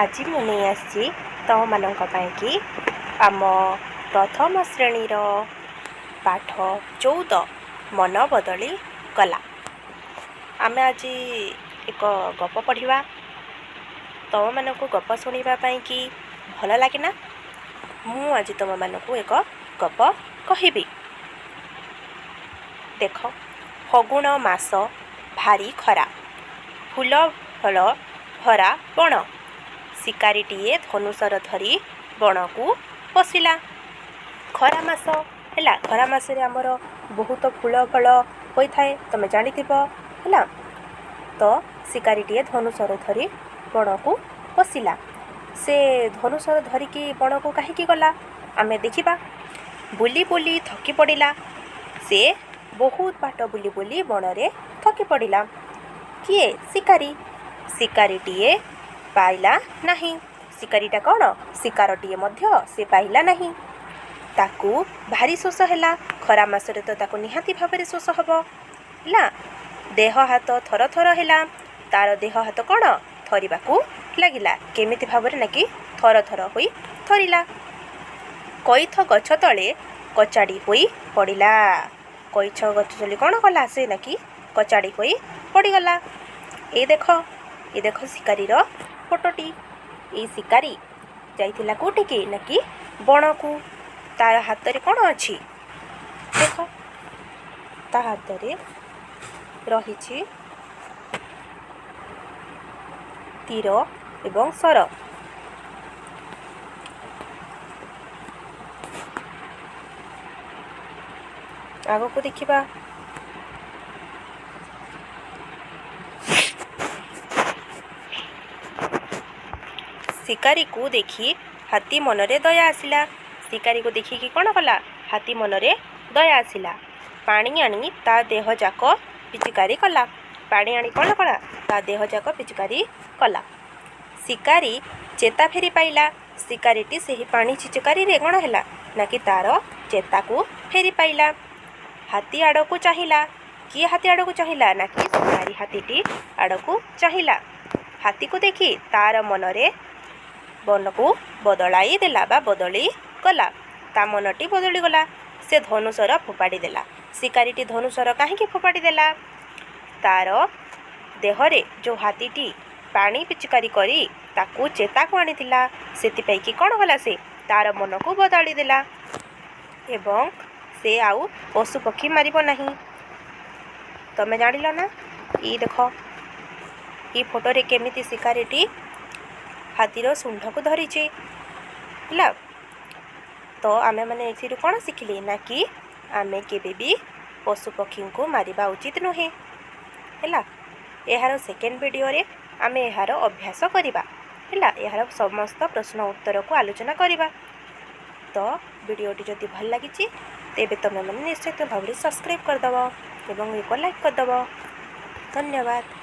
ଆଜି ମୁଁ ନେଇ ଆସିଛି ତମମାନଙ୍କ ପାଇଁକି ଆମ ପ୍ରଥମ ଶ୍ରେଣୀର ପାଠ 14, ମନ ବଦଳି ଗଲା। ଆମେ ଆଜି ଏକ ଗପ ପଢ଼ିବା। ତମମାନଙ୍କୁ ଗପ ଶୁଣିବା ପାଇଁକି ଭଲ ଲାଗେ ନା? ମୁଁ ଆଜି ତମମାନଙ୍କୁ ଏକ ଗପ କହିବି। ଦେଖ, ଫଗୁଣ ମାସ, ଭାରି ଖରା, ଫୁଲ ଫଳ ଭରା ବଣ। ଶିକାରୀଟିଏ ଧନୁଶର ଧରି ବଣକୁ ପଶିଲା। ଖରା ମାସ ହେଲା, ଖରା ମାସରେ ଆମର ବହୁତ ଫୁଲ ଫଳ ହୋଇଥାଏ, ତମେ ଜାଣିଥିବ। ହେଲା ତ, ଶିକାରୀଟିଏ ଧନୁଶର ଧରି ବଣକୁ ପଶିଲା। ସେ ଧନୁଶର ଧରିକି ବଣକୁ କାହିଁକି ଗଲା, ଆମେ ଦେଖିବା। ବୁଲି ବୁଲି ଥକି ପଡ଼ିଲା। ସେ ବହୁତ ବାଟ ବୁଲି ବୁଲି ବଣରେ ଥକି ପଡ଼ିଲା। କିଏ? ଶିକାରୀ। ଶିକାରୀଟିଏ ପାଇଲା ନାହିଁ। ଶିକାରୀଟା କ'ଣ, ଶିକାରଟିଏ ମଧ୍ୟ ସେ ପାଇଲା ନାହିଁ। ତାକୁ ଭାରି ଶୋଷ ହେଲା। ଖରା ମାସରେ ତ ତାକୁ ନିହାତି ଭାବରେ ଶୋଷ ହେବ। ହେଲା, ଦେହ ହାତ ଥର ଥର ହେଲା। ତାର ଦେହ ହାତ କ'ଣ ଥରିବାକୁ ଲାଗିଲା। କେମିତି ଭାବରେ ନାକି ଥର ଥର ହୋଇ ଥରିଲା। କଇଥ ଗଛ ତଳେ କଚାଡ଼ି ହୋଇ ପଡ଼ିଲା। କଇଛ ଗଛ ତଳେ କ'ଣ କଲା ସେ ନାକି କଚାଡ଼ି ହୋଇ ପଡ଼ିଗଲା। ଏଇ ଦେଖ, ଏ ଦେଖ ଶିକାରୀର ଫଟୋଟି। ଏଇ ଶିକାରୀ ଯାଇଥିଲା କେଉଁଠିକି ନାକି ବଣକୁ। ତାର ହାତରେ କ'ଣ ଅଛି ଦେଖ। ତା ହାତରେ ରହିଛି ତୀର ଏବଂ ଶର। ଆଗକୁ ଦେଖିବା। ଶିକାରୀକୁ ଦେଖି ହାତୀ ମନରେ ଦୟା ଆସିଲା। ଶିକାରୀକୁ ଦେଖିକି କ'ଣ କଲା? ହାତୀ ମନରେ ଦୟା ଆସିଲା। ପାଣି ଆଣି ତା ଦେହ ଯାକ ପିଚକାରୀ କଲା। ପାଣି ଆଣି କ'ଣ କଲା? ତା ଦେହ ଯାକ ପିଚକାରୀ କଲା। ଶିକାରୀ ଚେତା ଫେରି ପାଇଲା। ଶିକାରୀଟି ସେହି ପାଣି ଛିଚକାରୀରେ କ'ଣ ହେଲା ନାକି ତାର ଚେତାକୁ ଫେରି ପାଇଲା। ହାତୀ ଆଡ଼କୁ ଚାହିଁଲା। କିଏ ହାତୀ ଆଡ଼କୁ ଚାହିଁଲା? ନାକି ଶିକାରୀ ହାତୀଟି ଆଡ଼କୁ ଚାହିଁଲା। ହାତୀକୁ ଦେଖି ତାର ମନରେ ବନକୁ ବଦଳାଇ ଦେଲା ବା ବଦଳି ଗଲା। ତା ମନଟି ବଦଳିଗଲା। ସେ ଧନୁଶର ଫୋପାଡ଼ି ଦେଲା। ଶିକାରୀଟି ଧନୁଶର କାହିଁକି ଫୋପାଡ଼ି ଦେଲା? ତାର ଦେହରେ ଯେଉଁ ହାତୀଟି ପାଣି ପିଚକାରୀ କରି ତାକୁ ଚେତାକୁ ଆଣିଥିଲା, ସେଥିପାଇଁ କି କ'ଣ କଲା ସେ ତାର ମନକୁ ବଦଳି ଦେଲା ଏବଂ ସେ ଆଉ ପଶୁପକ୍ଷୀ ମାରିବ ନାହିଁ। ତମେ ଜାଣିଲ ନା? ଏଇ ଦେଖ, ଏଇ ଫଟୋରେ କେମିତି ଶିକାରୀଟି ହାତୀର ଶୁଣ୍ଢକୁ ଧରିଛି। ହେଲା ତ, ଆମେମାନେ ଏଥିରୁ କ'ଣ ଶିଖିଲେ ନା କି ଆମେ କେବେ ବି ପଶୁପକ୍ଷୀଙ୍କୁ ମାରିବା ଉଚିତ ନୁହେଁ। ହେଲା, ଏହାର ସେକେଣ୍ଡ ଭିଡ଼ିଓରେ ଆମେ ଏହାର ଅଭ୍ୟାସ କରିବା। ହେଲା, ଏହାର ସମସ୍ତ ପ୍ରଶ୍ନ ଉତ୍ତରକୁ ଆଲୋଚନା କରିବା। ତ ଭିଡ଼ିଓଟି ଯଦି ଭଲ ଲାଗିଛି, ତେବେ ତୁମେମାନେ ନିଶ୍ଚିତ ଭାବରେ ସବସ୍କ୍ରାଇବ୍ କରିଦେବ ଏବଂ ଏକ ଲାଇକ୍ କରିଦେବ। ଧନ୍ୟବାଦ।